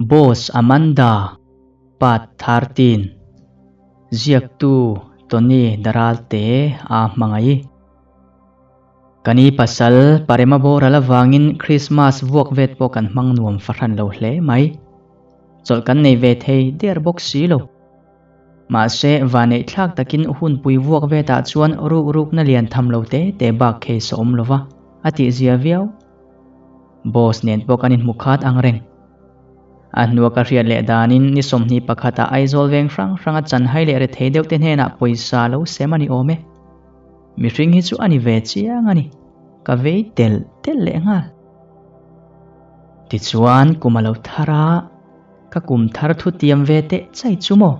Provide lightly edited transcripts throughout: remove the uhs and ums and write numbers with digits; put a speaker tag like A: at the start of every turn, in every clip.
A: Boss Amanda, Part 13, Ziaktu Tony Daralte a hmangaih. Ka ni pasal Parema boral avangin Christmas vuak vet pawh kan hmang nuam fahran lo hle mai. Chawlh kan nei ve thei der bawk si lo. Mahse, vaneihthlak takin hunpui vuak vetah chuan ruk rukna lian tham lo te te bak case a awm lo va, a tihzia viau. Boss nen pawh kan inhmu khat ang reng. A hnua ka hriat leh danin ni 21 ah Aizawl veng hrang hranga chanhai leh rethei deuh te hnenah pawisa lo sem a ni awm e. Mihring hi chu a ni ve chiang a ni. Ka vei telh telh leh nghal. Tichuan kum a lo thar a, ka kum thar thu tiam ve teh chai chu maw?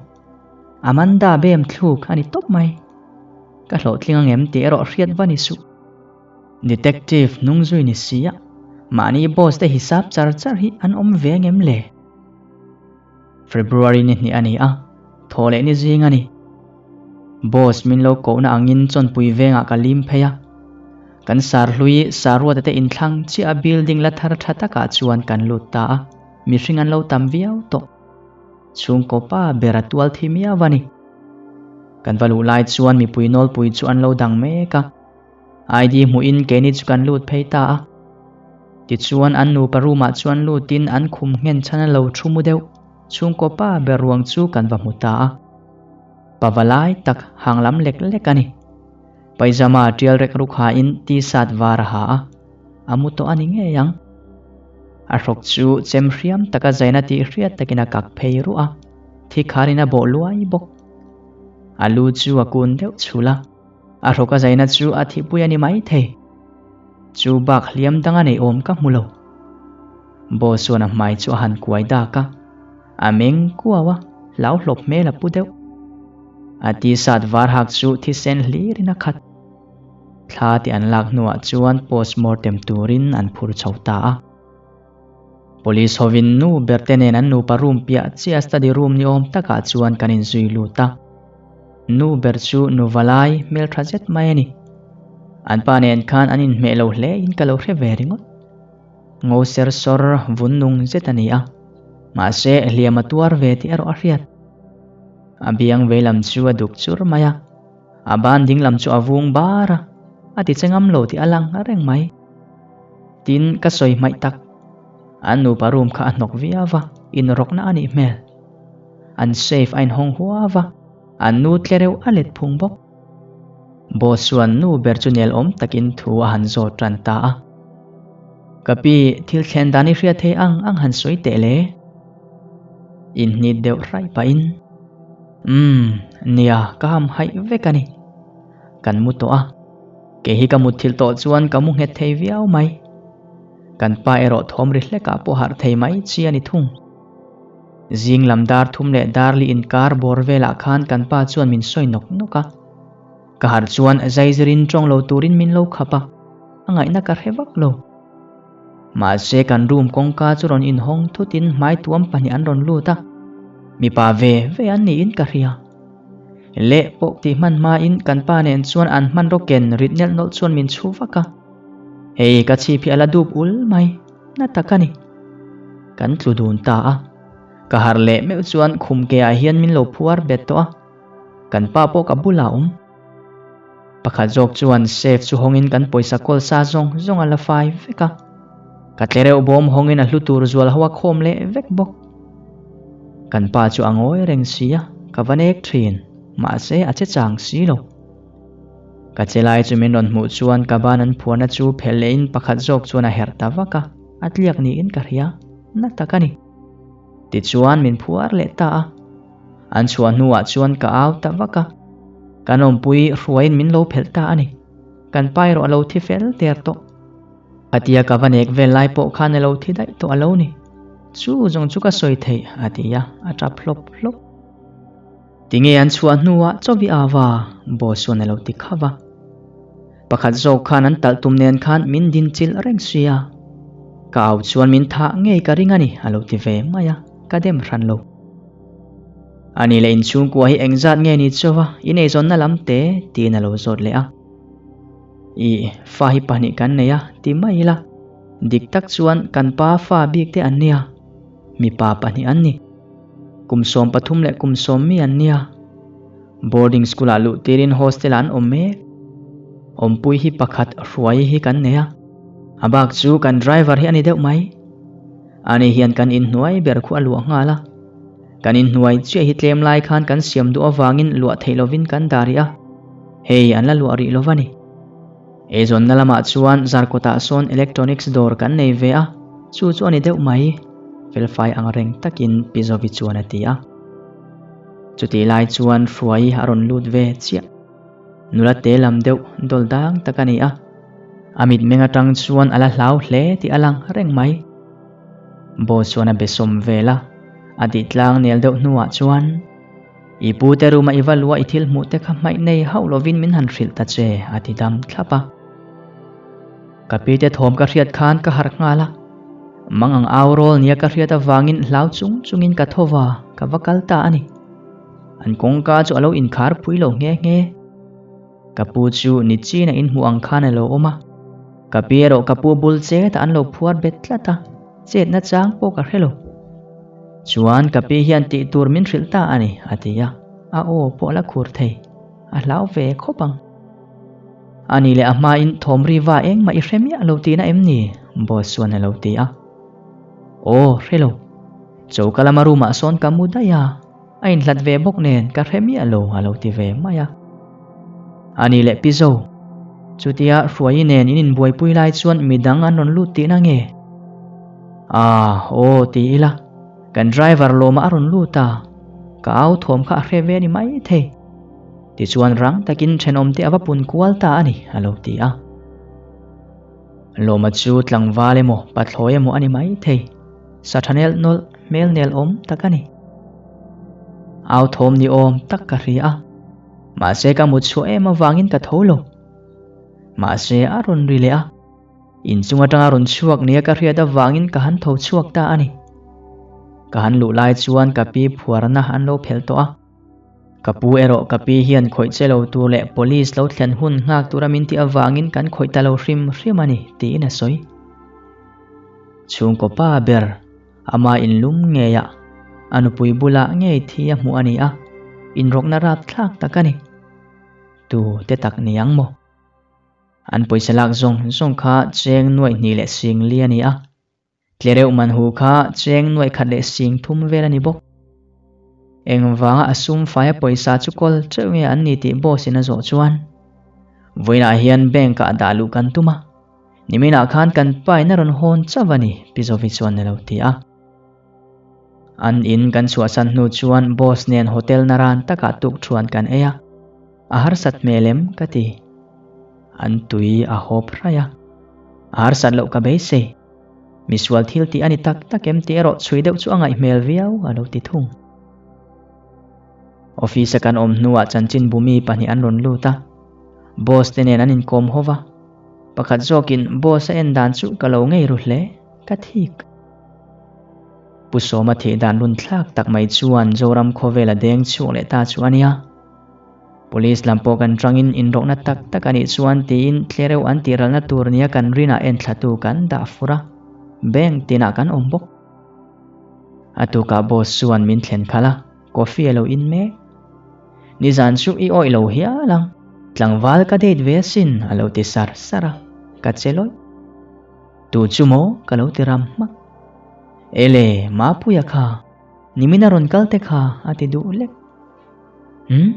A: Amanda bem thluk a ni tawp mai. Ka hlawhtling angem tih erawh hriat va ni suh. Detective hnung zui ni si a, mahni boss te hisap char char hi an awm ve ngem le? February ni hnih a ni a, thaw leh ni zing a ni. Boss min lo kohna angin chawnpui vengah ka lim phei a. Kan sarhlui Saruata te inthlang chiah a building la thar tha takah chuan kan lut ta a, mihring an lo tam viau tawh. Chhungkaw pa ber a tual thi miau a ni. Kan va luh lai chuan mipui nawlpui chu an lo dang mek a. ID hmuhin keini chu kan lut phei ta a. Tichuan an nupa room ah chuan lutin an khum nghen chhan a lo thu mu deuh. Chhungkaw pa ber ruang chu kan va hmu ta a. Pava lai tak hang lam lek lek a ni. Paijama tial rek ruk hain t-shirt var a ha a. A mu tawh a ni ngei ang. A hrawk chu chem hriam taka zaina tih hriat takin a kak phei ruah a. Thi kharin a bawh luai bawk. A lu chu a kun deuh chhul a. A hrawk a zaina chu a thihpui a ni mai thei. Chu bak hliam dang a nei awm ka hmu lo. Boss chuan a hmai chu a han kuai dak a. A meng kuau a, hlau hlawp hmel a pu deuh. A t-shirt var hak chu thisen hlirin a khat. Thla tih an lak hnuah chuan postmortem turin an phur chho ta a. Police hovin nu ber te nen an nupa room piah chiah study room ni awm takah chuan kan inzui lut a. Nu ber chu nu valai hmeltha zet mai a ni. An pa nen khan an inhmeh lo hle in ka lo hre ve ringawt. Ngo ser sawr vun nung zet a ni a. Mahse hliam a tuar ve tih erawh a hriat. A biang veilam chu a duk chur mai a. A ban dinglam chu a vung bar a, a ti che ngam lo tih a lang reng mai. Tin, ka sawi hmaih tak. An nupa room kha a hnawk viau va, inrawkna a nih hmel. An safe a inhawng hua va, an nu tle reuh a let phung bawk. Boss chuan nu ber chu nel awm takin thu a han zawt tan ta a. Ka pi, thil thlen dan i hriat thei ang ang han sawi teh le. Inhnit deuh hraih pahin, Umm, nia, ka ham haih vek a ni. Kan mu tawh a. Kei hi ka mutthilh tawh chuan ka mu nghet thei viau mai. Kan pa erawh thawm ri hlekah pawh harh thei mai chi a ni thung. Zing lam dar thum leh dar li inkar bawr velah khan kan pa chuan min sawi nawk nawk a. Ka harh chuan zaizirin tawng lo turin min lo khap a, a ngaihna ka hre vak lo. Mahse kan room kawngka chu rawn inhawng thutin hmai tuam pahnih an rawn lut a, mipa ve ve an niin ka hria. Leh pawh tih hman hmain kan pa nen chuan an hmanraw ken rit nelh nawlh chuan min chhu vak a. Hei ka chhip hi a la dup ul mai, na tak a ni. Kan tlu dun ta a, ka harh leh meuh chuan khum ke ah hian min lo phuar bet tawh a, kan pa pawh ka bulah a awm. Pakhat zawk chuan safe chu hawngin kan pawisa kawl sa zawng zawng a la fai vek a, ka tlereuh bawm hawngin a hlu tur zual ho a khawm leh vek bawk. Kan pa chu a ngawi reng si a, ka va nek thin, mahse a che chang si lo. Ka che lai chu min rawn hmuh chuan ka ban an phuarna chu phelh lehin pakhat zawk chuan a herh ta vak a, a tliak niin ka hria, na tak a ni. Tichuan min phuar leh ta a, an chhuah hnuah chuan ka au ta vak a, kan awmpui hruaiin min lo phelh ta a ni. Kan pa erawh a lo thi fel der tawh. Khatia ka va nek vel lai pawh khan a lo thi daih tawh a lo ni. Chu zawng chu ka sawi theih, a ti a, a tap hlawp hlawp. Tinge an chhuah hnuah chawi ava, boss chuan a lo ti khauh a. Pakhat zawk khan an talh tum nen khan min din chilh reng si a. Ka au chuan min thah ngei ka ring a ni, a lo ti ve mai a, ka dem hran lo. Ani leh inchhungkua hi engzat nge ni chauh a, in eizawnna lam te, tiin a lo zawt leh a. Ih, fa hi pahnih kan nei a, ti mai ila. Dik tak chuan kan pa fa bik te an nia. Mipa pahnih an ni. Kum 13 leh kum 10 mi an nia. Boarding school ah luh tirin hostel ah an awm mek. Awmpui hi pakhat hruai hi kan nei a. A bak chu kan driver hi a ni deuh mai. Ani hian kan inhnuai ber khu a luah nghal a. Kan inhnuai chiah hi tlem lai khan kan siam duh avangin luah theih lovin kan dah rih a. Hei an la luah rih lo va ni. Eizawnna lamah chuan Zarkawtah sawn electronics dawr kan nei ve a, chu chu a ni deuh mai, felfai ang reng takin Pi Zovi chuan a ti a. Chutih lai chuan Hruai a rawn lut ve chiah. Nula te lam deuh dawl dang tak a ni a, a mitmeng atang chuan a la hlau hle tih a lang reng mai. Boss chuan a be sawm vel a, a tih tlang nel deuh hnuah chuan, I pu te room a i va luah i thil hmuh te kha hmaih nei hauh lovin min han hrilh ta che, a ti dam thlap a. Ka pi te thawm ka hriat khan ka harh nghal a, mang ang au rawl nia ka hriat avangin hlau chung chungin ka tho va, ka va kal ta a ni. An kawngka chu a lo inkhar pui lo nghe nghe. Ka pu chu ni chin a inhmuh ang khan a lo awm a, ka pi erawh ka pu bul chet ah an lo phuar bet tlat a, chetna chang pawh ka hre lo. Chuan ka pi hian tih tur min hrilh ta a ni, a ti a, a aw pawh a la khur thei, a hlau ve khawp ang. A ni leh a hmain thawmri va engmah i hre miah lo tihna em ni? Boss chuan a lo ti a. Aw, hre lo. Choka lama room ah sawn ka mu daih a. A inhlat ve bawk nen ka hre miah lo a lo ti ve mai a. A ni leh Pi Zo, chutia Hruaii nen in inbuaipui lai chuan midang an rawn lut tihna nge? Ah, aw ti ila, kan driver lawmah a rawn lut a, ka au thawm kha a hre ve a ni maithei. Tichuan rang takin thenawmte a va pun kual ta a ni a lo ti a. Lawma chu tlangval emaw pathlawi emaw a ni maithei. Sa tha nel nawlh hmel nel awm tak a ni. Au thawm ni awm tak ka hria a, mahse ka mut chhuah em avangin ka tho lo. Mahse a rawn ri leh a, inchung atanga rawn chhuak nia ka hriat avangin ka han tho chhuak ta a ni. Ka han luh lai chuan ka pi phuarna an lo phelh tawh a. Ka pu erawh ka pi hian khawih che lo tur leh police lo thlen hun nghak tura min tih avangin kan khawih ta lo hrim hrim a ni, tiin a sawi. Chhungkaw pa ber, ama inlum ngeiah, a nupui bulah ngei thi a hmuh a ni a, inrawkna rapthlak tak a ni. Tu te tak ni ang maw? An pawisa lak zawng zawng kha cheng nuaih hnih leh sing li a ni a. Tlereuh man hu kha cheng nuaih khat leh sing thum vel a ni bawk. Engvanga a sum faia pawisa chu kawl teuh nge an ni tih boss in a zawh chuan, Vawiinah hian bank ah dah luh kan tum a, niminah khan kan pa in a rawn hawn chauh a ni, Pi Zovi chuan a lo ti a. An in kan chhuahsan hnu chuan boss nen hotel naran takah tukthuan kan ei a, a harsat hmel em ka ti. An tui a hawp hraih a, a harsat loh ka beisei. Misual thil tih a ni tak tak em tih erawh chhui deuh chu a ngaih hmel viau a lo ti thung. Office a kan awm hnuah chanchin bumi pahnih an rawn lut a, boss te nen an inkawm ho va, pakhat zawkin boss a en dan chu ka lo ngei ru hle, ka thik. Pu Sawma thih dan run thlak tak mai chuan Zoram khawvel a deng chhuak leh ta chu a nia. Police lam pawh kan tangin inrawkna tak tak a nih chuan tiin tlereuh an tihralna tur nia kan rinah enthlatu kan dah fur a, bank tinah kan awm bawk. A tukah boss chuan min thlen khalh a, coffee a lo in mek. Nizan chu i awih lo hial ang, tlangval ka date ve asin a lo ti sar sar a, ka che lawih. Tu chu maw ka lo ti ram hmak. Ele, Mapuia kha, nimin a rawn kal te kha a ti duh lek. Umm,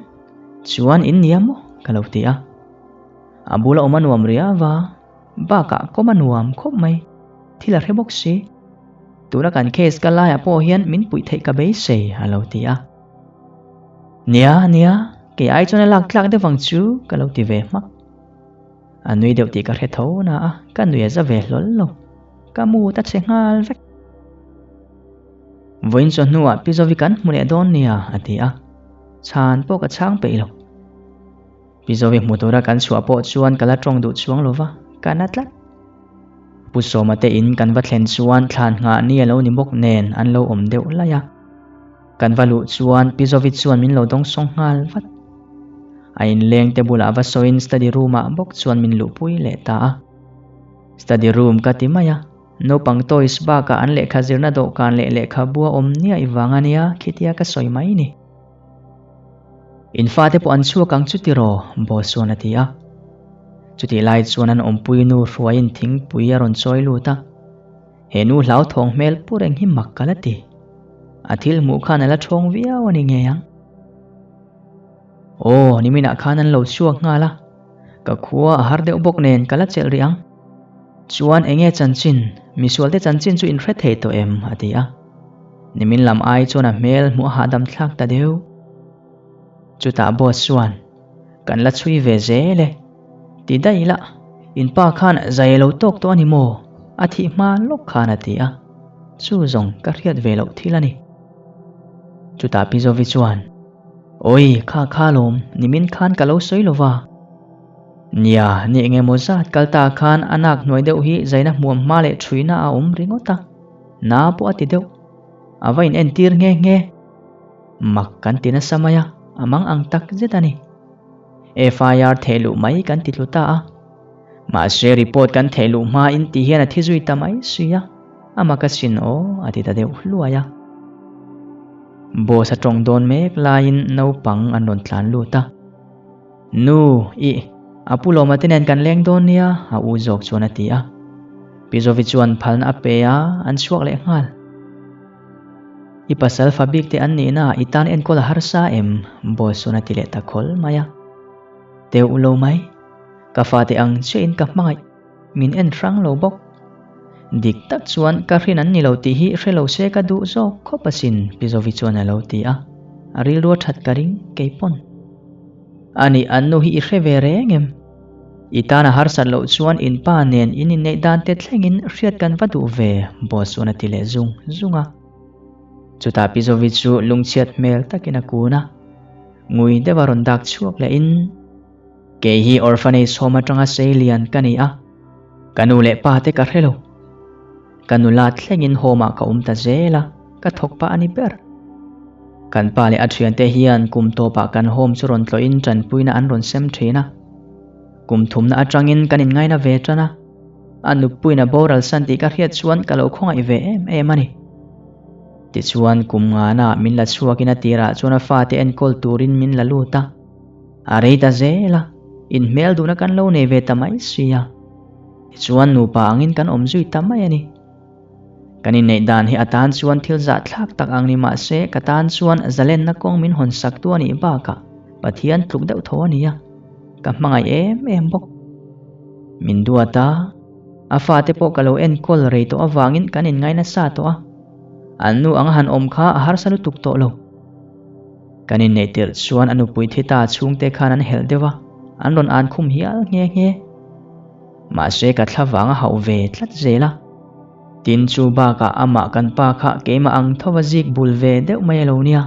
A: chuan in nia maw? ka lo ti a. A bula awm a nuam riau a, bakah kawm a nuam khawp mai, thil a hre bawk si. Tuna kan case ka laiah pawh hian min puih theih ka beisei a lo ti a. Nia, nia, kei ai chuan a lak tlak deuh vang chu ka lo ti ve hmak. A nui deuh tih ka hre tho na a, ka nui a za ve hlawl lo. Ka mut a che nghal vek. Vawiin chaw hnuah Pi Zovi kan hmu leh dawn nia, a ti a. Chhan pawh ka chhang peih lo. Pi Zovi hmu tura kan chhuah pawh chuan ka la tawng duh chuang lo va, ka na tlat. Pu Sawma te in kan va thlen chuan thlan nghah ni a lo ni bawk nen an lo awm deuh laih a. Kan va luh chuan Pi Zovi chuan min lo dawngsawng nghal vat. A inleng te bulah va sawiin study room ah bawk chuan min luhpui leh ta a. Study room ka ti mai a. Naupang toys bakah an lehkha zirna dawhkan leh lehkhabu a awm niaih vang a nia khitia ka sawi mai ni. In fate pawh an chhuak ang chu tiraw? Boss chuan a ti a. Chutih lai chuan an awmpui nu hruaiin thingpui a rawn chawi lut a. He nu hlauthawng hmel pu reng hi mak ka la ti. A thil hmuh khan a la thawng viau a ni ngei ang. Aw, niminah khan an lo chhuak nghal a. Ka khua a har deuh bawk nen ka la chelh rih ang. Chuan enge chanchin, misualte chanchin chu in hre thei tawh em? a ti a. Nimin lam ai chuan a hmel hmuh a hahdam thlak ta deuh. Chutah boss chuan, Kan la chhui ve zel e. Ti daih la, in pa khan zai lo tawk tawh a ni maw? A thih hma lawk khan a ti a. Chu zawng ka hriat ve loh thil a ni. Chutah Pi Zovi chuan, Awi, kha kha lawm, nimin khan ka lo sawi lo va. Nia, ni eng emaw zat kal ta khan a nak hnuai deuh hi zaina hmuam hma leh thuina a awm ringawt a, na pawh a ti deuh. A va in entir nghe nghe. Mak kan ti nasa mai a, a mang ang tak zet a ni. FIR theh luh mai kan ti tlu ta a. Mahse report kan theh luh hma in ti hian a thi zui ta mai si a, a mak asin aw a ti ta deuh hluai a. Boss a tawng dawn mek laiin naupang an rawn tlan lut a. Nu, ih, a pu lawma te nen kan leng dawn nia, a u zawk chuan a ti a. Pi Zovi chuan phalna a pe a, an chhuak leh nghal. I pasal fa bik te an nihna i tan enkawl a harsa em? Boss chuan a ti leh ta khawl mai a. Teuh lo mai. Ka fate ang chiahin ka hmangaih, min en hrang lo bawk. Dik tak chuan ka hrin an ni lo tih hi hre lo se ka duh zawk khawp asin, Pi Zovi chuan a lo ti a. A rilru a that ka ring kei pawn. Anih an nu hi i hre ve reng em? I tan a harsat loh chuan in pa nen in inneih dan te thlengin hriat kan va duh ve, Boss chuan a ti leh zung zung a. Chutah Pi Zovi chu lungchhiat hmel takin a kun a. Ngui deuh a rawn dak chhuak lehin, Kei hi orphanage home atanga sei lian ka ni a, ka nu leh pa te ka hre lo. Ka nula thlengin home ah ka awm ta zel a, ka thawk pah a ni ber. Kan pa leh a thiante hian kum tawpah kan home chu rawn tlawhin tanpuina an rawn sem thin a. Kum thumna atangin kan inngaina ve tan a, a nupuina boral san tih ka hriat chuan ka lo khawngaih ve em em a ni. Tichuan kum ngana min la chhuakin a tirah chuan a fate enkawl turin min la lut a. A rei ta zel a, inhmel duhna kan lo nei ve ta mai si a. Tichuan nupa angin kan awm zui ta mai a ni. Kan inneih dan hi a tan chuan thil zahthlak tak ang ni mah se ka tan chuan zalenna kawng min hawn sak tu a nih bakah Pathian tluk deuh tho a ni a, ka hmangaih em em bawk. Min duat a, a fate pawh ka lo enkawl rei tawh avangin kan inngai nasa tawh a, an nu anga han awm kha a harsa lutuk tawh lo. Kan inneih tirh chuan a nupui thi ta chhungte khan an helh deuh a, an rawn an khum hial nghe nghe. Mahse ka thla vang a hauh ve tlat zel a. Tin chu bakah amah kan pa kha keimah ang tho a zik bul ve deuh mai a lo nia.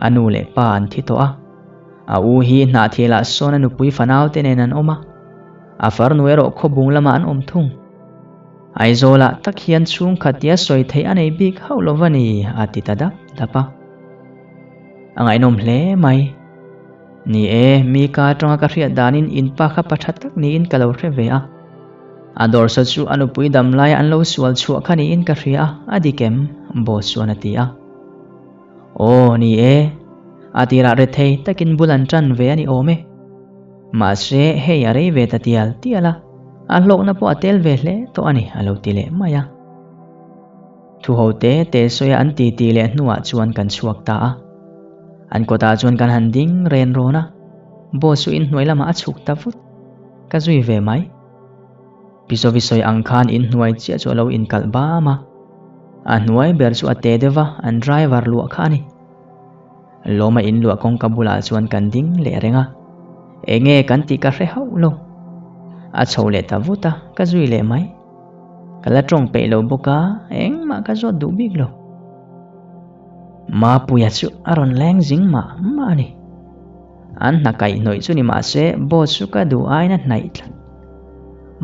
A: A nu leh pa an thi tawh a. A u hi hnahthialah sawn a nupui fanau te nen an awm a. A farnu erawh khawbung lamah an awm thung. Aizawlah tak hian chhungkhat tia sawi theih a nei bik hauh lo va ni, a ti ta dap dap a. A ngaihnawm hle mai. Ni e, mi ka atanga ka hriat danin in pa kha pa tha tak niin ka lo hre ve a. A dawrsa chu a nupui dam laia an lo sual chhuah kha niin ka hria a, a dik em? Boss chuan a ti a. Aw, ni e, a tirah rethei takin bul an tan ve a ni awm e. Mahse, hei a rei ve ta tial tial a, a hlawkna pawh a tel ve hle tawh a ni, a lo ti leh mai a. Thu ho te te sawia an ti ti leh hnuah chuan kan chhuak ta a. An kawtah chuan kan han ding ren rawn a, boss chu inhnuai lamah a chhuk ta vut. Ka zui ve mai. Pizovi sawi ang khan inhnuai chiah chu a lo inkalh bam a. A hnuai ber chu a te deuh va, an driver luah kha a ni. Lawma inluah kawngka bulah chuan kan ding leh reng a, enge kan tih ka hre hauh lo. A chho leh ta vut a, ka zui leh mai. Ka la tawng peih lo bawk a, engmah ka zawt duh bik lo. Mapuia chu a rawn leng zing mah mah a ni. An hna kaih hnawih chu ni mah se boss chu ka duh aiin a hnaih tlat.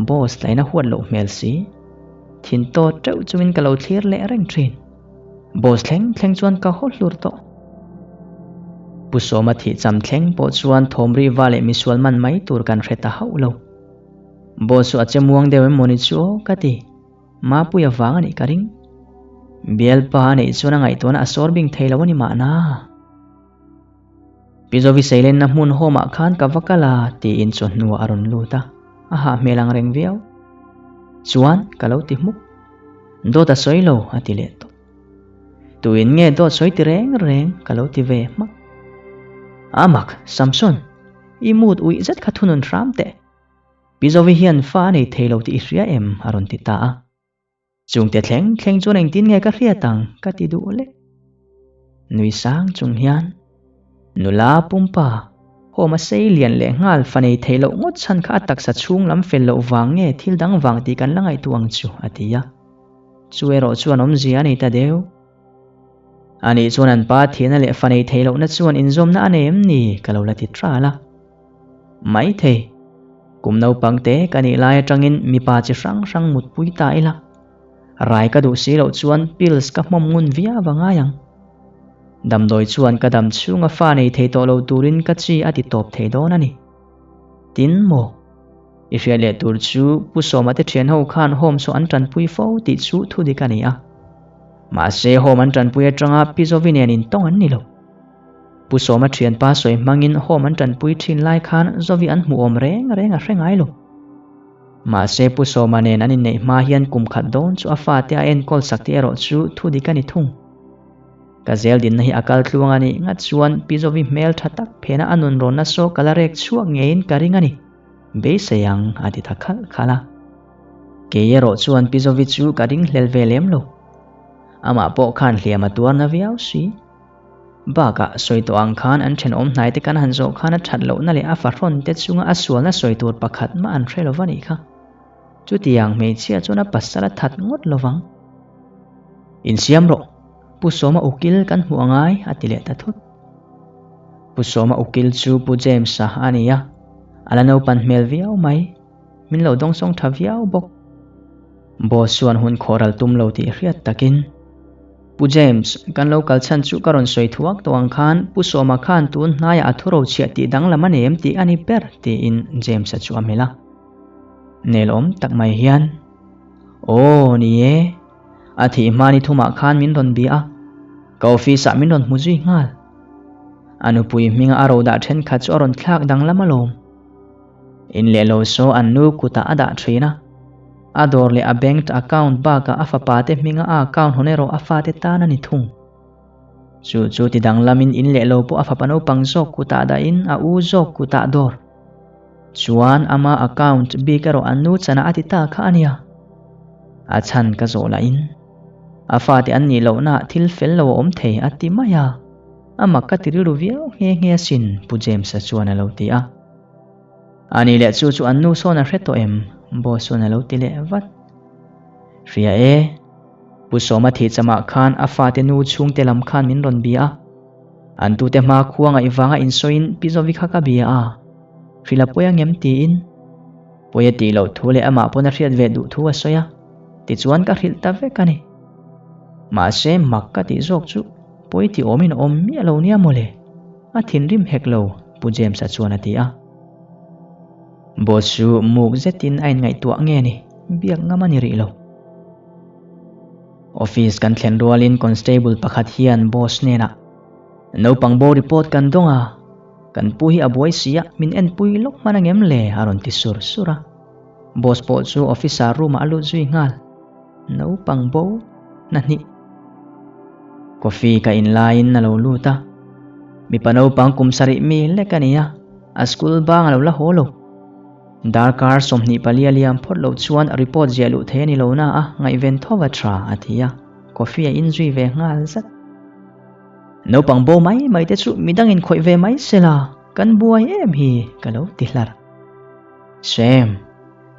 A: Boss tlaina huat loh hmel si. Thin tawt teuh chungin ka lo thlir leh reng thin. Boss thleng thleng chuan ka haw hlur tawh. Pu Sawma thih cham thleng pawh chuan thawmri va leh misual man mai tur kan hre ta hauh lo. Boss chu a che muang deuh em mawni chu aw ka ti. Mapuia vang a nih ka ring. Bialpa a neih chuan a ngaihtuahna a sawr bing thei lo a ni mahna. Pi Zovi Seilenna hmun home ah khan ka va kal a tiin chawhnuah a rawn lut a, a hah hmel ang reng viau. Chuan ka lo ti hmuk. Dawt a sawi lo a ti leh tawp. Tuin nge dawt sawi ti reng reng ka lo ti ve hmak. Amak, Samson, i mood uih zet kha thunun hram teh. Pi Zovi hian fa a nei thei lo tih i hria em? a rawn ti ta a. Chungte thleng thleng chuan engtin nge ka hriat ang ka ti duh lek. Nui sang chung hian, Nula pumpa, home a sei lian leh nghal fa nei thei loh ngawt chhan kha a taksa chhung lam fel loh vang nge thil dang vang tih kan la ngaihtuah ang chu, a ti a. Chu erawh chuan awmzia a nei ta deuh. Anih chuan an pa thiana leh fa nei thei lohna chuan inzawmna a nei em ni? ka lo la ti tral a. Maithei, kum naupang te ka nih lai atangin mipa chi hrang hrang mutpui ta ila. Rai ka duh si loh chuan pills ka hmawm ngun viau a ngai ang. Damdawi chuan ka dam chhunga fa nei thei tawh lo turin ka chi a ti tawp thei dawn a ni. Tin maw? I hriat leh tur chu Pu Sawma te thian ho khan home saw an tanpui fo tih chu thu dik a ni a. Mahse home an tanpui atanga Pi Zovi nen intawng an ni lo. Pu Sawma thianpa sawi hmangin home an tanpui thin lai khan Zovi an hmuh awm reng reng a hre ngai lo. Mahse Pu Sawma nen an inneih hma hian kum khat dawn chu a fate a enkawl sak tih erawh chu thu dik a ni thung. Ka zel dinna hi a kal tluang a nih ngat chuan Pi Zovi hmel tha tak phena a nun rawnna saw ka la rek chhuak ngeiin ka ring a ni. Beisei ang a ti ta khalh khalh a. Kei erawh chuan Pi Zovi chu ka ring hlel ve lem lo. Amah pawh khan hliam a tuar na viau si. Bakah sawi tawh ang khan an thenawm hnai te kan han zawh khan a that lohna leh a fahrawn te chunga a sualna sawi tur pakhat mah an hre lova nih kha. Chutiang hmeichhia chuan a pasal a that ngawt lovang. Insiam rawh, Pu Sawma ukil kan hmuh angai a ti leh ta thut. Pu Sawma ukil chu Pu James-a a ni a, a la naupan hmel viau mai. Min lo dawngsawng tha viau bawk. Boss chuan hun khawhral tum lo tih hriat takin, Pu James, kan lo kal chhan chu ka rawn sawi thuak tawh ang khan Pu Sawma khan tun hnaiah a thuro chhiah tih danglam a nei em tih a ni ber, tiin James-a chu a hmelh a. Nelawm tak mai hian, Aw, ni e. A thih hma ni thumah khan min rawn bia a, ka office-ah min rawn hmu zui nghal. A nupui hminga a ro dah thenkhat chu a rawn thlak danglam alawm. In leh lo saw an nu kutah a dah thin a, a dawr leh a bank account bakah a fapa te hminga a account hawn erawh a fate tan a ni thung. Chu chu ti danglamin in leh lo pawh a fapa naupang zawk kutah dahin a u zawk kutah dawr. Chuan ama account bik erawh an nu chanah a ti ta kha a nia. A chhan ka zawh lahin a fate an nih lohnaah thil fel lo a awm thei a ti mai a. A mak ka ti rilru viau nghe nghe asin, Pu James-a chuan a lo ti a. A ni leh chu chu an nu sawn a hre tawh em? Boss chuan a lo ti leh vat. Hria e, Pu Sawma thih chamah khan a fate nu chhungte lam khan min rawn bia a. An tute hma khua ngaih vanga insawiin Pi Zovi kha ka bia a. Hrila pawi angem tiin. Pawi a tih loh thu leh amah pawn a hriat ve duh thu a sawi a. Tichuan ka hrilh ta vek a ni. Mahse mak ka tih zawk chu pawi ti awmin a awm miah lo nia mawle. A thinrim hek lo, Pu James-a chuan a ti a. Boss chu muk zetin a inngaihtuah nge ni, biak ngam a ni rih lo. Office kan thlen rualin constable pakhat hian boss hnenah, Naupang bo report kan dawng a, kan pu hi a buai si a, min enpui lawk hman angem le? a rawn ti sur sur a. Boss pawh chu officer room-ah a lut zui nghal. Naupang bo na hnih. Coffee ka in laiin a lo lut a, mipa naupang kum sarih mi lek a ni a, a school bang a lo la haw lo. Darkar 24 a liam phawt loh chuan report ziah luh thei a ni lo na a, ngaihven tho va tha a ti a, coffee a in zui ve nghal zat. Naupang bo mai mai te chu midangin khawih ve mai sela, kan buai em hi ka lo ti hlar. Sam.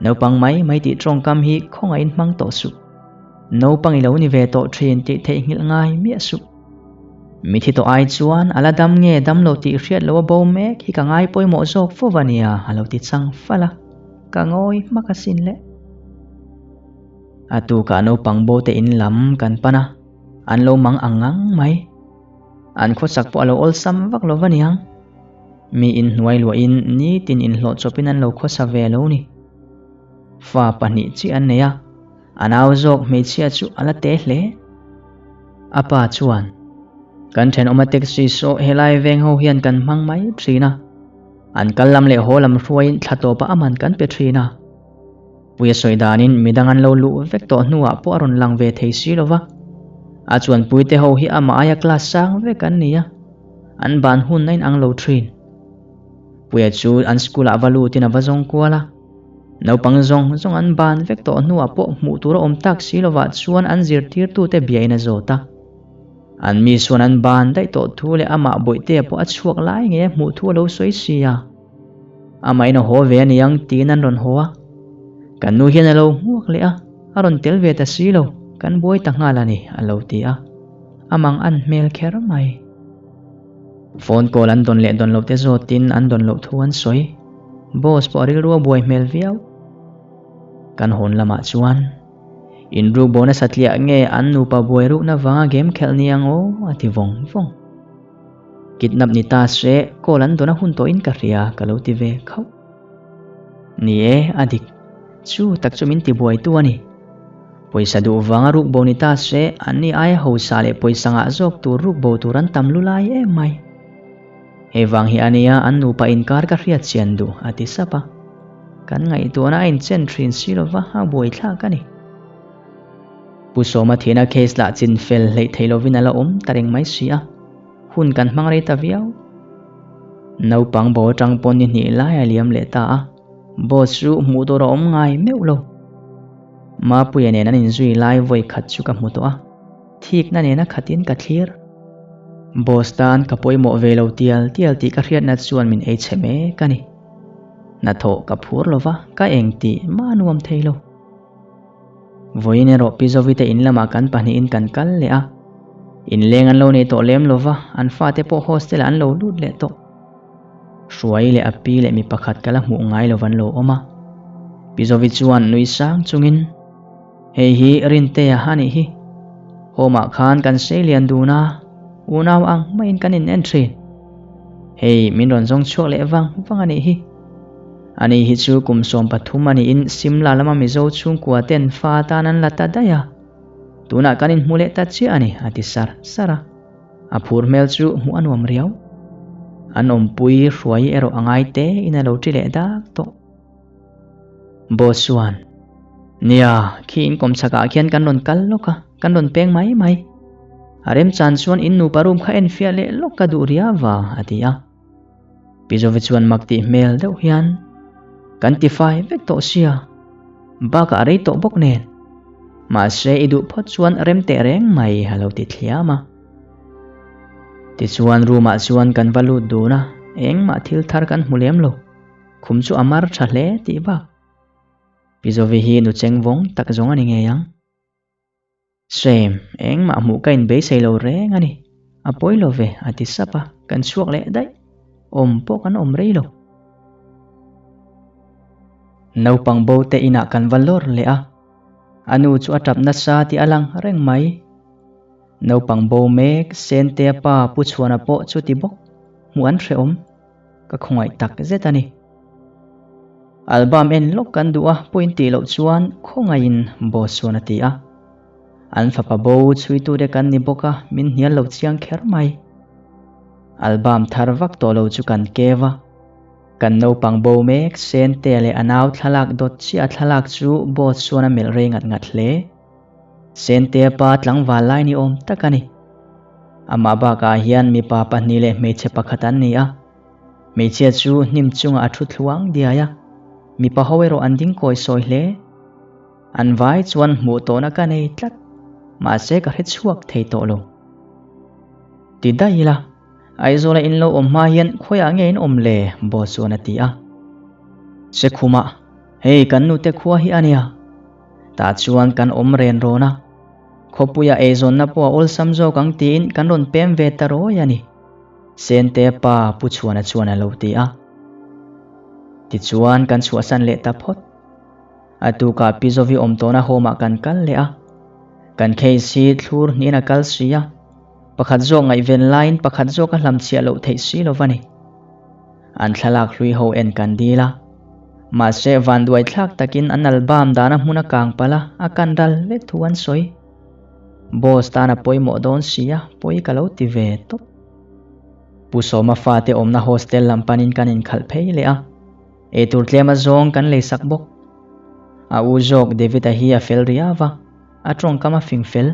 A: Naupang mai mai tih tawngkam hi khawngaihin hmang tawh suh. Naupang i lo ni ve tawh thin tih theihnghilh ngai miah suh. Mithi tawh ai chuan a la dam nge dam lo tih hriat lo a bo mek hi ka ngai pawimawh zawk fo va nia a lo ti chang fal a, ka ngawi hmak asin le. A tukah naupang bo te in lam kan pan a, an lo mang ang ngang mai. An khawsak pawh a lo awlsam vak lo va niang. Mi inhnuai luahin nitin inhlawh chawpin an lo khawsa ve lo ni. Fa pahnih chiah an nei a. A nau zawk hmeichhia chu a la te hle. A pa chuan, Kan thenawma taxi saw helai veng ho hian kan hmang mai thin a. An kal lam leh haw lam hruaiin thla tawpah a man kan pe thin a. Puia sawi danin midang an lo luh vek tawh hnuah pawh a rawn lang ve thei si lo va. A chuanpuite ho hi amah aia class sang vek an ni a, an ban hun a inang lo thin. Puia chu an school ah va lutin a va zawng kual a. Naupang zawng zawng an ban vek tawh hnuah pawh hmuh tur a awm tak si lovah chuan an zirtirtute biain a zawt a. An mi chuan an ban daih tawh thu leh amah bawihtea pawh a chhuak lai ngei a hmuh thu a lo sawi si a. Amahin a haw ve a niang tiin an rawn haw a. Kan nu hian a lo hmuak leh a, a rawn tel ve ta si lo, kan buai ta nghal a ni, a lo ti a. A mang an hmel kher mai. Phone call an dawn leh dawn loh te zawtin an dawn loh thu an sawi. Boss pawh a rilru a buai hmel viau. Kan hawn lamah chuan inruk bo nasa tliah nge an nupa buai rukna vanga game khelh ni ang aw a ti vawng vawng. Kidnap ni ta se call an dawn a hun tawhin ka hria ka lo ti ve khauh. Ni e, a dik. Chu tak chu min ti buaitu a ni. Pawisa duh vanga ruk bo ni ta se an ni aia hausa leh pawisa ngah zawk tur ruk bo tur an tam lu lai em mai. Hei vang hi a nia an nupa inkar ka hriat chian duh a ti sap a. Kan ngaihtuahna a inchen thin si lova a buaithlak a ni. Pu Sawma thihna case lah chin fel hleih theih lovin a la awm ta reng mai si a, hun kan hmang rei ta viau. Naupang bo atang pawh ni hnih lai a liam leh ta a, boss chu hmuh tur a awm ngai meuh lo. Mapuia nen an inzui lai vawi khat chu ka hmu tawh a, thikna nena khatin ka thlir. Boss tan ka pawimawh ve lo tial tial tih ka hriatna chuan min ei chhe mek a ni. Hnathawh ka phur lo va, ka eng tih mah a nuam thei lo. Vawiin erawh Pi Zovi te in lamah kan pahnihin kan kal leh a. Inleng an lo nei tawh lem lo va, an fate pawh hostel ah an lo lut leh tawh. Hruai leh a pi leh mi pakhat ka la hmuh ngai lo an lo awm a. Pi Zovi chuan nui sang chungin, Hei hi Rintea a nih hi. Home ah khan kan sei lian dun a, unau ang maiin kan in en thin. Hei min rawn zawng chhuak leh vang vang a nih hi. Ani hi chu kum 13 a niin Simla lama Mizo chhungkua ten fa atan an la ta daih a. Tunah kan inhmu leh ta chiah a ni, a ti sar sar a. A phur hmel chu hmuh a nuam riau. An awmpui hruai erawh a ngai te in a lo ṭi leh dak tawh. Boss chuan, Nia, khi in kawm chhakah khian kan rawn kal lawk a, kan rawn peng mai mai. A remchan chuan in nupa room kha enfiah leh lawk ka duh riau a, a ti a. Pi Zovi chuan mak tih hmel deuh hian, Kan ti fai vek tawh sia, bakah a rei tawh bawk nen. Mahse i duh phawt chuan rem teh reng mai a lo ti thliam a. Tichuan room ah chuan kan va lut dun a, engmah thil thar kan hmu lem lo. Khum chu a mar tha hle tih bak. Pi Zovi hi nu cheng vawng tak zawng a ni ngei ang. Same, engmah hmuh ka inbeisei lo reng a ni. A pawi lo ve, a ti sap a, kan chhuak leh daih. Awm pawh kan awm rei lo. Naupang bo te inah kan va lawr leh a, a nu chu a tap nasa tih a lang reng mai. Naupang bo mek Sentea pa Pu Chhuana pawh chuti bawk, hmuh an hrehawm. Ka khawngaih tak zet a ni. Album en lawk kan duh a, pawhin tih loh chuan khawngaihin boss chuan a ti a. An fapa bo chhuitute kan ni bawk a, min hnial lo chiang kher mai. Album thar vak tawh lo chu kan kev a. Kan naupang bo mek Sente leh a nau thlalak dawt chiah a thlalak chu boss chuan a melh rei ngat ngat hle. Sentea pa tlangval lai ni awm tak a ni. Amah bakah hian mipa pahnih leh hmeichhe pakhat an ni a. Hmeichhia chu hnim chungah a thu thluang diai a, mipa ho erawh an ding kawi sawi hle. An vai chuan hmuh tawhna ka nei tlat, mahse ka hre chhuak thei tawh lo. Ti daih ila, Aizawla in lo awm hma hian khawiah nge in awm le? Boss chuan a ti a. Sekhumah, hei kan nute khua hi a nia. Tah chuan kan awm ren rawn a. Khawpuia eizawnna pawh a awlsam zawk ang tiin kan rawn pem ve ta rawi a ni. Sente pa Pu Chhuana chuan a lo ti a. Tichuan kan chhuahsan leh ta phawt. A tukah Pi Zovi awm tawhna home ah kan kal leh a. Kan case hi thlur hnihin a kal si a. Pakhat zawk ngaihven laiin pakhat zawk a hlamchhiah loh theih si lo va ni. An thlalak hlui ho en kan dil a. Mahse vanduai thlak takin an album dana hmun a kang palh a, a kan ral vek thu an sawi. Boss tan a pawimawh dawn si a, pawi ka lo ti ve tawp. Pu Sawma fate awmna hostel lam panin kan inkhalh phei leh a, eitur tlem a zawng kan leisak bawk. A u zawk David-a hi a fel riau a, a tawngkam a fing fel.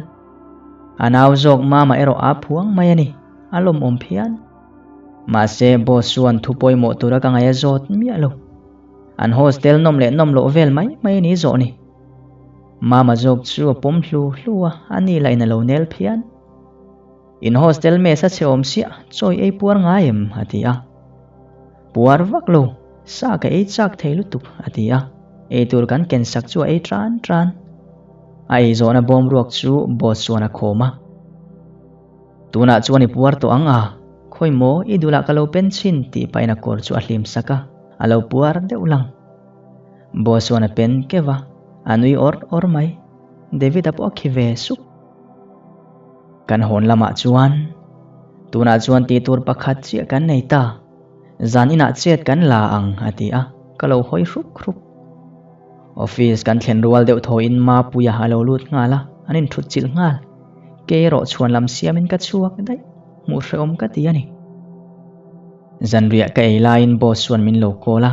A: A nau zawk Mama erawh aa phuang mai a ni, a lawmawm phian. Mahse boss chuan thu pawimawh tura ka ngaih a zawt miah lo. An hostel nawm leh nawm loh vel mai mai a ni zawh ni. Mama zawk chu a pawm hlu hlu a, a ni lah in a lo nel phian. In hostel mess a chhe awm siah, chawi ei puar ngai em? a ti a. Puar vak lo, sa ka ei chak thei lutuk, a ti a. Eitur kan ken sak chu a ei tan tan. A ei zawhna bawm ruak chu boss chuan a khawm a. Tunah chuan i puar tawh ang a, khawi maw i dulah ka lo pen chhin tih pahin a kawr chu a hlim sak a, a lo puar deuh lang. Boss chuan a pen keuh a, a nui awr awr mai. David-a pawh a khi ve sup. Kan hawn lamah chuan, Tunah chuan tih tur pakhat chiah kan nei ta, zan inah chet kan la ang a ti a, ka lo hawi hrup hrup. Office kan thlen rual deuh thawhin Mapuia a lo lut nghal a, an inthut chilh nghal. Kei erawh chhuan lam siamin ka chhuak daih, hmuh hrehawm ka ti a ni. Zanriah ka ei laiin boss chuan min lo call a,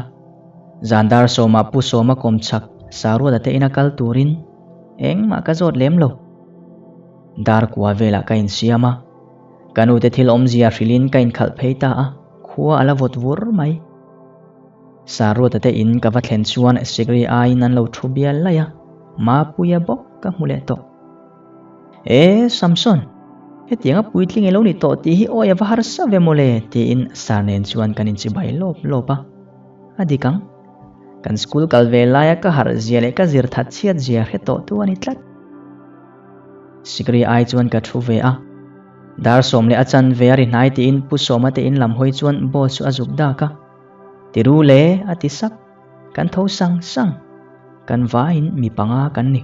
A: zan dar sawmah Pu Sawma kawm chak Saruata te ina kal turin engmah ka zawt lem lo. Dar kua velah ka insiam a, ka nute thil awmzia hrilhin ka inkhalh phei ta a, khua a la vawt vur mai. Saruata te in ka va thlen chuan sikri aiin an lo thu bial laih a, Mapuia bawk ka hmu leh tawh. E Samson, hetianga puitling i lo ni tawh tih hi awi a va harsa ve mawle tiin Sar nen chuan kan inchibai lawp lawp a. A dik ang. Kan school kal ve laia ka harh zia leh ka zir that chhiat zia hre tawh tu a ni tlat. Sikri ai chuan ka thu ve a. Dar sawm leh a chan ve a ri hnai tiin Pu Sawma te in lam hawi chuan boss chu a zuk dak a. Ti ru le a ti sak. Kan tho sang sang. Kan vaiin mi panga kan ni.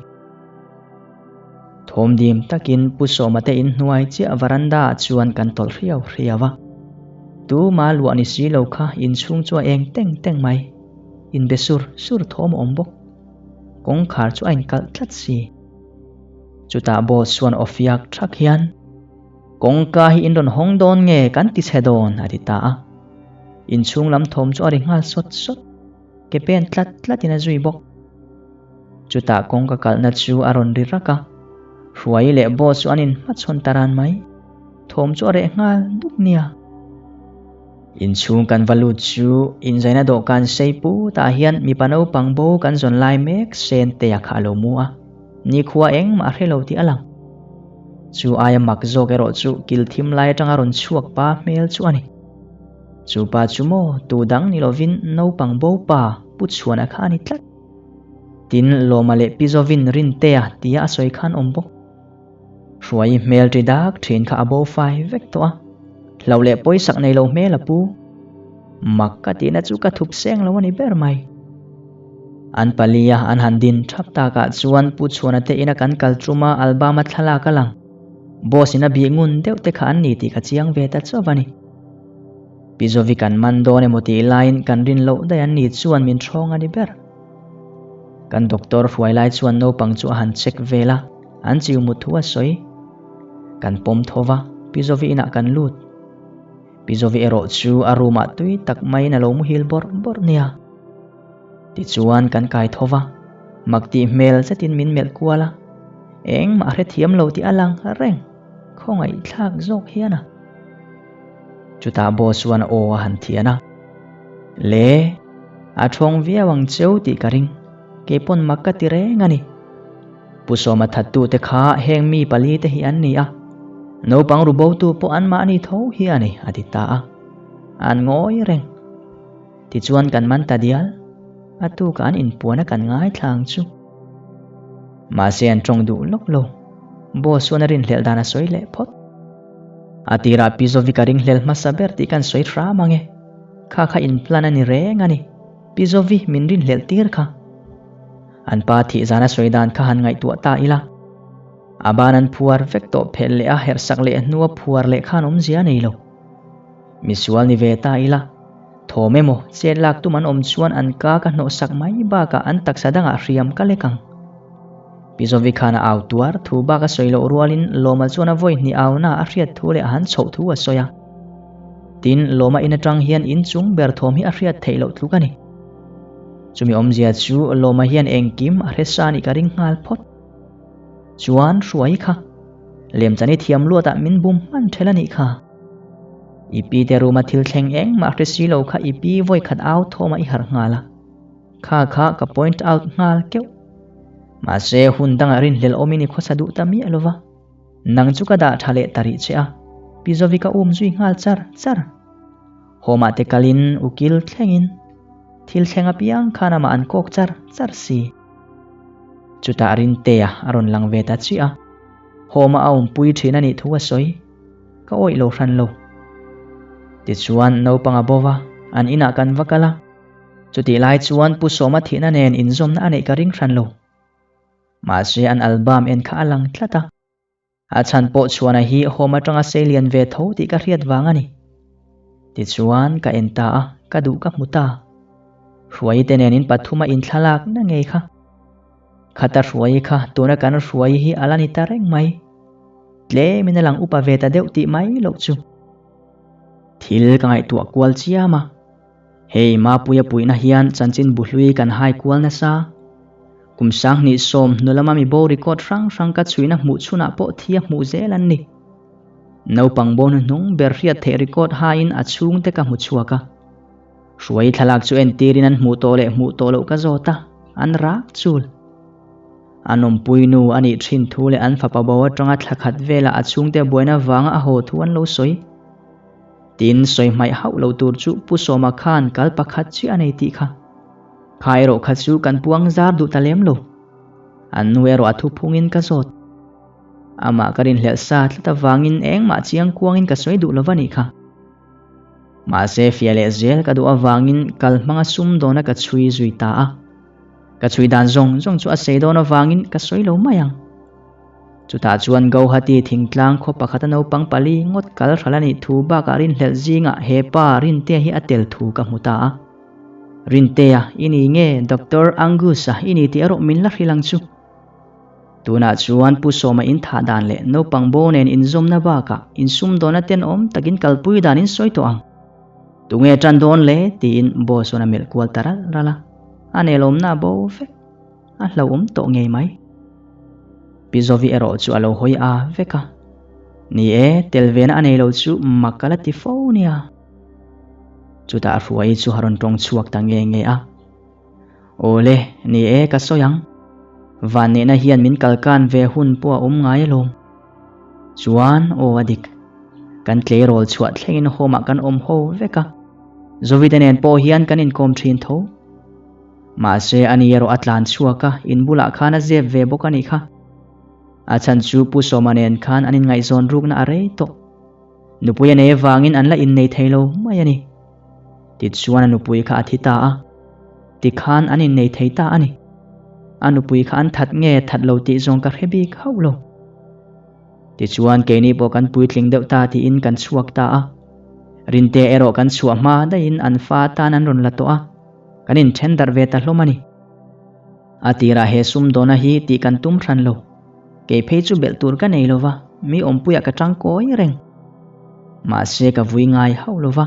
A: Thawm dim takin Pu Sawma te in hnuai chiah varanda ah chuan kan tawlh hriau hriau a. Tu ma luah ni si lo kha inchhung chu a eng teng teng mai. Inbe sur sur thawm a awm bawk. Kawngkhar chu a inkalh tlat si. Chutah boss chuan aw fiak thak hian, Kawngka hi in rawn hawng dawn nge kan ti chhe dawn a ti ta a. Inchhung lam thawm chu a ri nghal sawt sawt. Ke pen tlat tlatin a zui bawk. Chutah kawngka kalhna chu a rawn ri rak a, Hruai leh boss chu an inhmachhawn ta ran mai. Thawm chu a reh nghal duk nia. Inchhung kan va lut chu inzaina dawhkan sei putah hian mipa naupang bo kan zawn lai mek sen te a kha a lo mu a, nikhua engmah a hre lo tih a lang. Chu aia mak zawk erawh chu kil thim lai atanga rawn chhuak pa hmel chu a ni. Chu pa chu maw tu dang ni lovin naupang bo pa Pu Chhuana kha a ni tlat. Tin, Lawma leh Pi Zovin Rintea tia a sawi khan awm bawk. Hruai hmel ṭi dak ṭhin kha a bo fai vek tawh a, hlauh leh pawisak nei lo hmel a pu. Mak ka tihna chu ka thup seng lo a ni ber mai. An palia an han din ṭhap takah chuan Pu Chhuana te ina kan kal ṭuma album-a thlalak a lang. Boss in a bih ngun deuh te kha an ni tih ka chiang ve ta chauh a ni. Pi Zovi kan man dawn emaw tih laiin kan rin loh daih an ni chuan min ṭhawng a ni ber. Kan doctor hruai lai chuan naupang chu a han check vel a, an chiu mut thu a sawi. Kan pawm tho va, Pi Zovi inah kan lut. Pi Zovi erawh chu a room ah tui tak maiin a lo muhil bawrh bawrh nia. Tichuan kan kai tho va, mak tih hmel zetin min melh kual a, engmah a hrethiam lo tih a lang reng, khawngaihthlak zawk hian a. Chutah boss chuan aw a han thian a, Le, a thawng viau ang cheu tih ka ring, keipawn mak ka ti reng a ni. Pu Sawma thattute kha heng mi palite hi an ni a, naupang ru botu pawh anmahni tho hi a ni, a ti ta a. An ngawi reng. Tichuan kan man ta dial, a tukah an inpuan a kan ngaithla ang chu. Mahse an tawng duh lawk lo, boss chuan a rinhlelh dan a sawi leh phawt. A tirah Pi Zovi ka ringhlel hmasa ber tih kan sawi hram ang e. Kha kha in plan a ni reng a ni. Pi Zovi min rinhlelh tir kha. An pa thih zana sawi dan kha han ngaihtuah ta ila. A ban an phuar vek tawh phelh leh a herhsak leh hnua phuar leh khan awmzia a nei lo. Misual ni ve ta ila. Thawm emaw, chet lak tum an awm chuan an ka ka hnawh sak mai bakah an taksa dangah hriam ka lek ang. Pi Zovi khan a au tuar thu bak a sawi loh rualin Lawma chuan a vawi hnih auna a hriat thu leh a han chhoh thu a sawi a. Tin, Lawma in atang hian inchung ber thawm hi a hriat theih loh tluk a ni. Chumi awmzia chu Lawma hian engkim a hre sa nih ka ring nghal phawt. Chuan Hruai kha lemchani thiam luatah min bum hman ṭhel a nih kha. I pi te room-a thil thleng engmah hre si lo kha i pi vawi khat au thawmah i harh nghal a. Kha kha ka point out nghal keuh. Mahse hun dangah rinhlelh awmin i khawsa duh ta miah lo va. Nang chu ka dah tha leh ta rih che a, Pi Zovi ka um zui nghal char char. Home-ah te kalin ukil thlengin thil thleng apiang khan amah an kawk char char si. Chutah Rintea a rawn lang ve ta chiah a, Home-a a awmpui thin a nih thu a sawi. Ka awih lo hran lo. Tichuan naupang a bo va, an inah kan va kal a. Chutih lai chuan Pu Sawma thihna nen inzawmna a neih ka ring hran lo. Mahse an album en kha a lang tlat a. A chhan pawh chhuana hi home atanga sei lian ve tho tih ka hriat vang a ni. Tichuan ka en ta a, ka duh ka hmu ta. Hruai te nen in pathuma inthlalak na ngei kha. Khata hruai kha tuna kan hruai hi a la ni ta reng mai. Tlemin a lang upa ve ta deuh tih mai loh chu. Thil ka ngaihtuah kual chiam a. Hei Mapuia puihna hian chanchin buhlui kan hai kual nasa. Kum sanghnih sawm hnu lama mi bo record hrang hrang ka chhuihna hmuh chhunah pawh thi a hmuh zel an ni. Naupang bo hnuhnung ber hriat theih record haiin a chhungte ka hmu chhuak a. Hruai thlalak chu entirin an hmuh tawh leh hmuh tawh loh ka zawt a, an rak chul. An awmpui nu a nih thin thu leh an fapa bo atanga thla khat velah a chhungte buaina vanga a haw thu an lo sawi. Tin, sawi hmaih hauh lo tur chu Pu Sawma khan kal pakhat chiah a nei tih kha. Kha erawh kha chu kan puang zar duh ta lem lo. An nu erawh a thuphungin ka zawt. Amah ka rinhlelh sa tlat avangin engmah chiang kuangin ka sawi duh lo va nih kha. Mahse fiah leh zel ka duh avangin kal hmanga sum dawna ka chhui zui ta a. Ka chhui dan zawng zawng chu a sei dawn avangin ka sawi lo mai ang. Chutah chuan Gauhati thingtlang khaw pakhata naupang pali ngawt kal hral a nih thu bakah rinhlelh zingah he pa Rintea hi a tel thu ka hmu ta a. Rintea, i ni nge Doctor Angus-a i ni tih erawh min la hrilh ang chu. Tunah chuan Pu Sawma in thah dan leh naupang bo nen inzawmna bakah insumdawna tenawm takin kalpui dan in sawi tawh ang. Tunge tan dawn le? tiin boss chuan a melh kual ta ralh ralh a. A nelawmna a bo vek. A hlauhawm tawh ngei mai. Pi Zovi erawh chu a lo hawi a vek a. Ni e, tel vena a nei lo chu mak a la ti fo nia. Chutah Hruaii chu a rawn tawng chhuak ta nge nge a. Awle, ni e ka sawi ang. Vanneihna hian min kalkan ve hun pawh a awm ngai alawm. Chuan, aw a dik. Kan tleirawl chhuah thlengin home ah kan awm ho vek a. Zovi te nen pawh hian kan inkawm thin tho. Mahse, ani erawh a tlan chhuak a, in bulah khan a zep ve bawk a nih kha. A chhan chu Pu Sawma nen khan an inngaihzawn rukna a rei tawh. Nupui a nei avangin an la innei thei lo mai a ni. Tichuan a nupui kha a thi ta a, tikhan an innei thei ta a ni. A nupui kha an that nge that lo tih zawng ka hre bik hauh lo. Tichuan keini pawh kan puitling deuh ta tiin kan chhuak ta a. Rinte erawh kan chhuah hma daihin an fa tan an rawn la tawh a. Kan inthen darh ve ta hlawm a ni. A tirah he sumdawna hi tih kan tum hran lo. Kei phei chu belh tur ka nei lo va, mi awmpuiah ka tang kawi reng. Mahse ka vui ngai hauh lo va.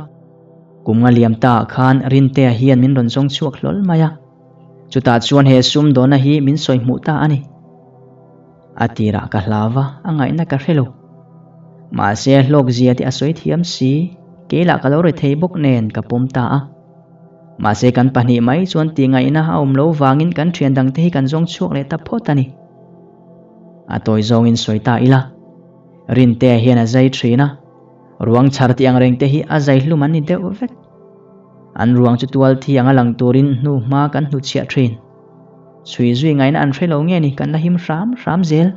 A: Kum nga liam ta ah khan Rintea hian min rawn zawng chhuak hlawl mai a. Chutah chuan he sumdawna hi min sawi hmuh ta a ni. A tirah ka hlau va, a ngaihna ka hre lo. Mahse hlawk zia te a sawi thiam si, kei lah ka lo ri thei bawk nen ka pawm ta a. Mahse kan pahnih mai chuan tih ngaihna a awm lo vangin kan thian dangte hi kan zawng chhuak leh ta phawt a ni. A tawi zawngin sawi ta ila. Rintea hian a zai thin a, ruang chhar tih ang reng te hi a zai hlum an ni deuh vek. An ruang chu tual thi anga lang turin hnu hma kan hnuchhiah thin. Chhui zui ngaihna an hre lo nge ni kan la him hram hram zel.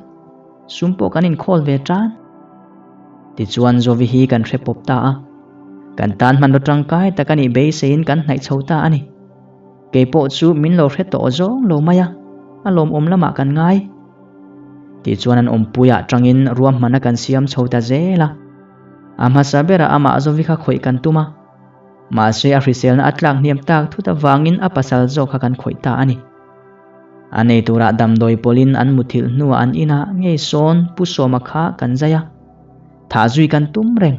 A: Sum pawh kan inkhawl ve tan. Tichuan Zovi hi kan hre pawp ta a. Kan tan hmanraw tangkai tak a nih beiseiin kan hnaih chho ta a ni. Kei pawh chu min lo hre tawh zawng lo mai a, a lawmawm lamah kan ngai. Tichuan an awmpuiah tangin ruahmanna kan siam chho ta zel a. A hmasa berah amah Zovi kha khawih kan tum a. Mahse a hriselna a tlak hniam tak thut avangin a pasal zawk kha kan khawih ta a ni. A nei turah damdawi pawlin an muthilh hnuah an inah ngei sawn Pu Sawma kha kan zai a, thah zui kan tum reng.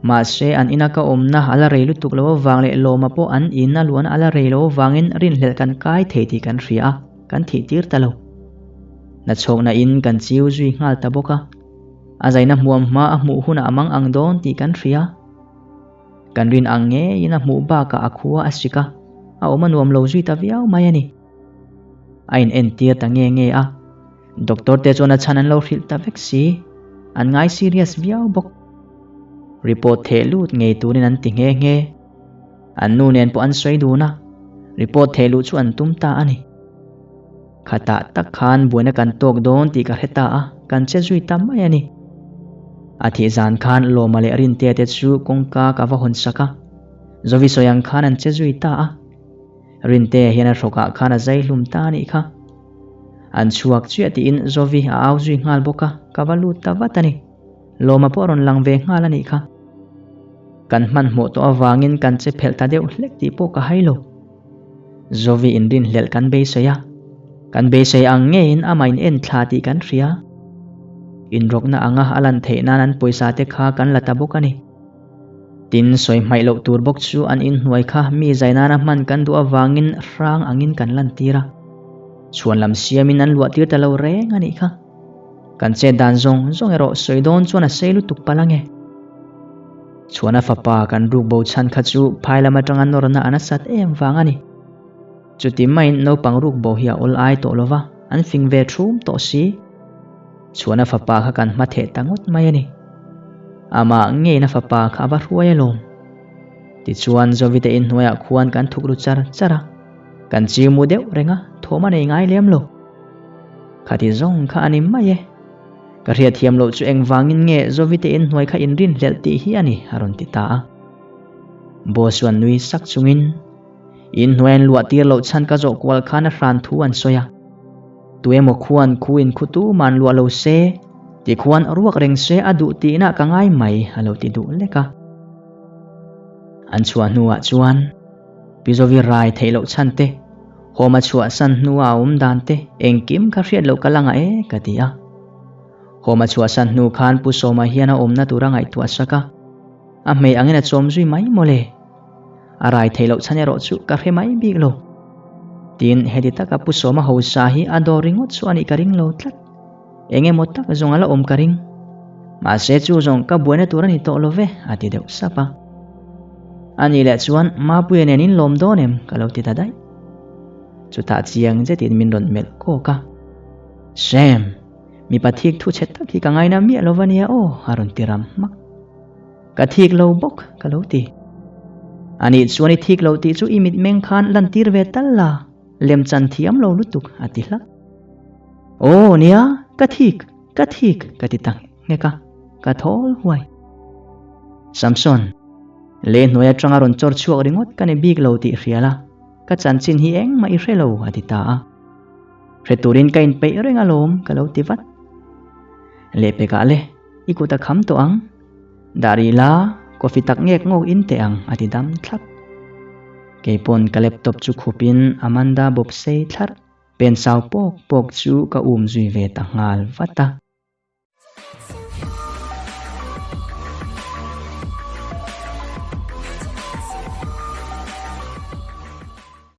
A: Mahse an ina ka awmna a la rei lutuk lo avang leh Lawma pawh an in a luahna a la rei lo avangin rinhlelh kan kai thei tih kan hria a, kan thih tir ta lo. Nachhawkna in kan chiu zui nghal ta bawk a, a zaina hmuam hma a hmuh hunah a mang ang dawn tih kan hria. Kan rin ang ngeiin a hmuh bakah a khua a sik a, a awm a nuam lo zui ta viau mai a ni. A in entir ta nge nge a, doctor te chuan a chhan an lo hrilh ta vek si, an ngai serious viau bawk. Report theh lut ngei turin an ti nghe nghe. An nu nen pawh an sawi dun a, report theh luh chu an tum ta a ni. Khatah tak khan buaina kan tawk dawn tih ka hre ta a, kan che zui ta mai a ni. A thih zan khan Lawma leh Rintea te chu kawngka ka va hawn sak a, Zovi sawi ang khan an che zui ta a. Rintea hian a hrawkah khan a zai hlum ta a nih kha. An chhuak chiah tiin Zovi a au zui nghal bawk a, ka va lut ta vat a ni. Lawma pawh a rawn lang ve nghal a nih kha. Kan hmanhmawh tawh avangin kan che phelh ta deuh hlek tih pawh ka hai lo. Zovi inrinhlelh kan beisei a, kan beisei ang ngeiin amah in en thla tih kan hria. Inrawkna anga a lan theih nan an pawisa te kha kan la ta bawk a ni. Tin, sawi hmaih loh tur bawk chu an inhnuai kha mi zai nana hman kan duh avangin hrang angin kan lantir a. Chhuan lam siamin an luah tir ta lo reng a nih kha. Kan chet dan zawng zawng erawh sawi dawn chuan a sei lutuk palh ange. Chhuana fapa kan ruk bo chhan kha chu phai lam atanga nawrna a nasat em vang a ni. Chuti maiin naupang ruk bo hi a awl ai tawh lova, an fing ve thum tawh si. Chhuana fapa kha kan hma theh ta ngawt mai a ni. Amah ngeiin a fapa kha a va hruai alawm. Tichuan Zovite inhnuaiah khuan kan thuk ru char char a. Kan chiu mu deuh reng a, thawm a nei ngai lem lo. Khati zawng kha a ni mai e. Ka hriatthiam loh chu engvangin nge Zovite inhnuai kha inrinhlelh tih hi a ni, a rawn ti ta a. Boss chuan nui sak chungin, Inhnuai an luah tir loh chhan ka zawh kual khan a hran thu an sawi a. Tu emaw khuan khu inkhu tu man luah lo se, ti khuan ruak reng se a duh tihna ka ngai mai, a lo ti duh lek a. An chhuah hnuah chuan. Pi Zovi rai theih loh chhan te, Hawma chhuah san hnua a awm dan te engkim kha hriat loh ka la ngah e ka ti a. Hawma chhuah san hnu khan Pu Sawma hian a awmna tur a ngaihtuah sak a, a hmei angin a chawm zui mai mawle. A rai theih loh chhan erawh chu ka hre mai bik lo. Tin, heti taka Pu Sawma hausa hi a dawr ringawt chu a nih ka ring lo tlat. Eng emaw tak zawng a la awm ka ring. Mahse chu zawng ka buaina tur a ni tawh lo ve, a ti deuh sap a. A nih leh chuan Mapuia nen in lawm dawn em? ka lo ti ta daih. Chutah chiang zetin min rawn melh kawk a. Sam, mipa thik thu chhe tak hi ka ngaina miah lo va nia aw, a rawn ti ram hmak. Ka thik lo bawk, ka lo ti. A nih chuan i thik lo tih chu i mitmeng khan lantir ve tal la, lemchan thiam lo lutuk, a ti hlak. Aw nia, ka thik, ka thik ka ti ta nghek a, ka thawl huai. Samson, le hnuai atanga rawn chawr chhuak ringawt ka ni bik lo tih hria la, ka chanchin hi engmah i hre lo a ti ta a. Hre turin ka inpeih reng alawm ka lo ti vat. Lehpekah le, i kut a kham tawh ang. Dah rih la, coffee tak ngek ngawk in teh ang a ti dam thlap. Keipawn ka laptop chu khupin Amanda bawp sei thlarh. Pen sau pawk pawk chu ka um zui ve ta nghal vat a.